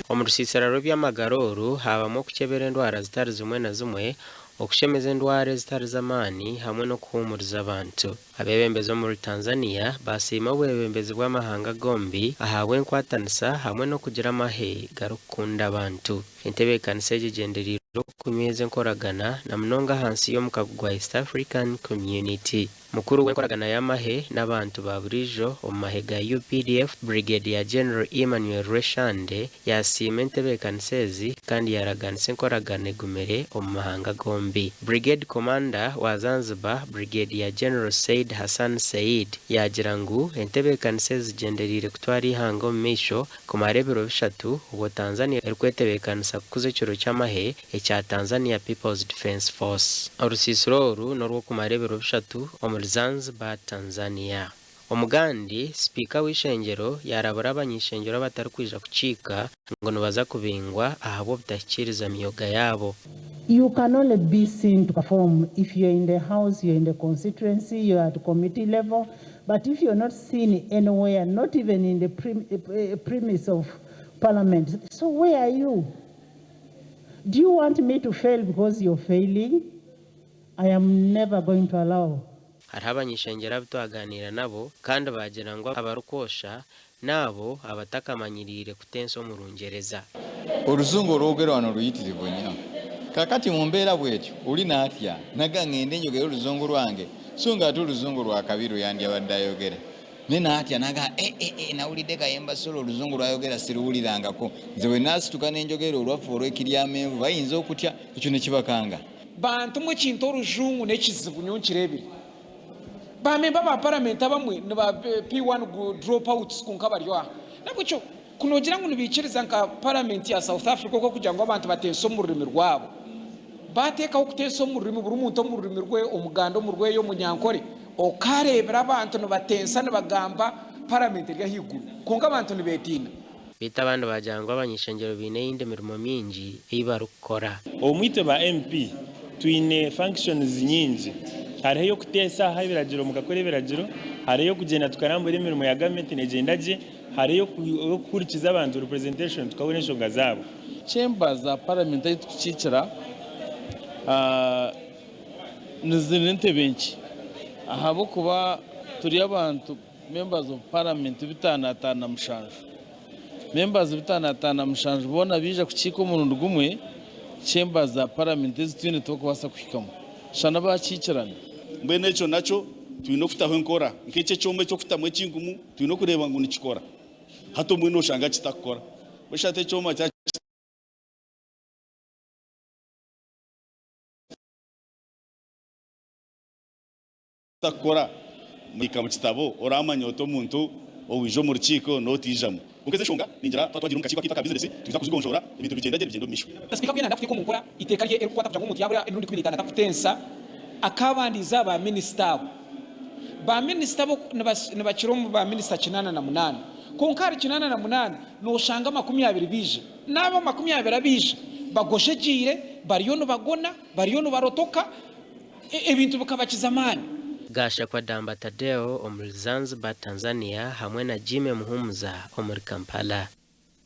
Omu rusiisira rw'eby'amagara oru haabamu okukyebera endwara zitari zimwe na zimwe, okushemeza endwara ezitari z'amaani hamwe n'okuhuumuriza abantu. Abeebembezi omuri Tanzania baasiima obwebembezi bw'amahanga gombi ahabw'enkwatanisa hamwe n'okugira amahe garikukunda abantu. Entebeekanisa egi egyendereire okunyweza enkoragana na munonga ahansi y'omukago gwa East African Community. Mukuru w'enkoragana y'amahe n'abantu ba buriijo omu mahe ga updf, Brigadier General Emmanuel Rweshande yaasiima entebeekanisa ezi kandi yaaraganisa enkoragana egumire omu mahanga gombi. Brigade Commander wa Zanzibar, Brigadier General Said Hassan Said yaagira ngu entebeekanisa ezi zigyendereire kutwara eihanga omu maisho kumara ebiro bishatu obwo Tanzania erikwetebeekanisa kukuza ekiro ky'amahe ekya Tanzania People's Defence Force. Orusiisiro oru n'orw'okumara ebiro bishatu omuri Zanzibar, Tanzania. Omugandi, Sipiika w'eishengyero yaarabura abany'eishengyero abatarikwija kukiika ngu nibaza kubingwa ahabw'obutahikiiriza myoga yaabo. You can only be seen to perform if you're in the house, you're in the constituency, you're at committee level, but if you're not seen anywhere, not even in the premise of parliament, so where are you? Do you want me to fail because you're failing? I am never going to allow. Hariho abany'eishengyero abu twaganiira nabo kandi baagira ngu abarikwosha n'abo abatakamanyiriire kutensa omu Rungyereza. Oluzungu olwogerwa wano luyitirivu nnyo. Kaakati mu mbeera bw'etyo, oli n'atya, n'agamba ŋŋende njogere oluzungu lwange, so ng'ate oluzungu lwa kabi lwe yandyabadde ayogera. Naye n'atya, n'agamba, E, e, e, nawulidde Kayemba Solo oluzungu lw'ayogera siruwulirangako. Nze bwe naasituka ne njogera olwaffe olw'Ekiryamenvu bayinza okutya, ekyo ne kibakanga. Bantu mwe ekintu orujungu n'ekizibu nyowe nkireebire. Ba memba ba paramenti abamwe ni ba P1 drop outs kwonka bari aha. Nahabwekyo ku nogira ngu nibaikiriza nka paramenti ya South Africa okwo kugira ngu abantu bateese omu rurimi rwabo, bateekaho okuteesa omu rurimi buri muntu omu rurimi rwe, Omuganda omu rweye, Omunyankore, okaareebire abantu nibatensa nibagamba paramenti eri ahaiguru kwonka abantu nibeetiina. Beitu abandi baagira ngu abany'eishengyero baine eyindi mirimo mingi ei barikukora. Obumwe itwe ba MP twine functions nyingi. Hariho ey'okuteesa aha ebiragiro mukakora ebiragiro, hariho ey'okugyenda tukarambura emirimo ya gavumenti negyenda gye, hariho ey'okuhurikiza abantu, representation, tukahurira enshonga zaabo. Chamber za parliament ahu turikukiikira niziri entebe nkye ahabw'okuba turi abantu Members of Parliament 557. Members 557 boona baija kukiika omurundi gumwe, Chambers za Parliament ezi twine tibarikubaasa kuhikamu. Shana baakiikirana. Mbwenu ekyo nakyo twine okutaho enkora nk'ekyo ekyoma eky'okutamu ekinkumu twine okureeba ngu nikikora. Hati obumwe noshanga kitakukora. Mbwenu shi hati ekyoma kyaba Kitakukora, muhika mu kitabo oraamanya ota omuntu owaija omu rukiiko n'otaijamu. Kwonka ezi enshonga ningira twaba twagiire omu kakiiko akaitu aka bizinesi twija kuzigonjoora ebintu bigyenda gye nibigyenda omu maisho. Sipiika ku yaayenda kuteeka omu nkora eiteeka rye erikukwata kugira ngu omuntu yaabura emirundi 15 atakutensa, akaabandiize aha ba minisita abo. Ba minisita abo nibakira omu ba minisita 88. Kwonka ahari 88 nooshanga 20 baija. N'abo 20 abaija bagojegyeire, bariyo nibagona, bariyo nibarotoka. Ebintu bikabakiza amaani. Gashakwa Damba Tadeo omuri Zanzibar, Tanzania hamwe na Jimmy Muhumuza omuri Kampala.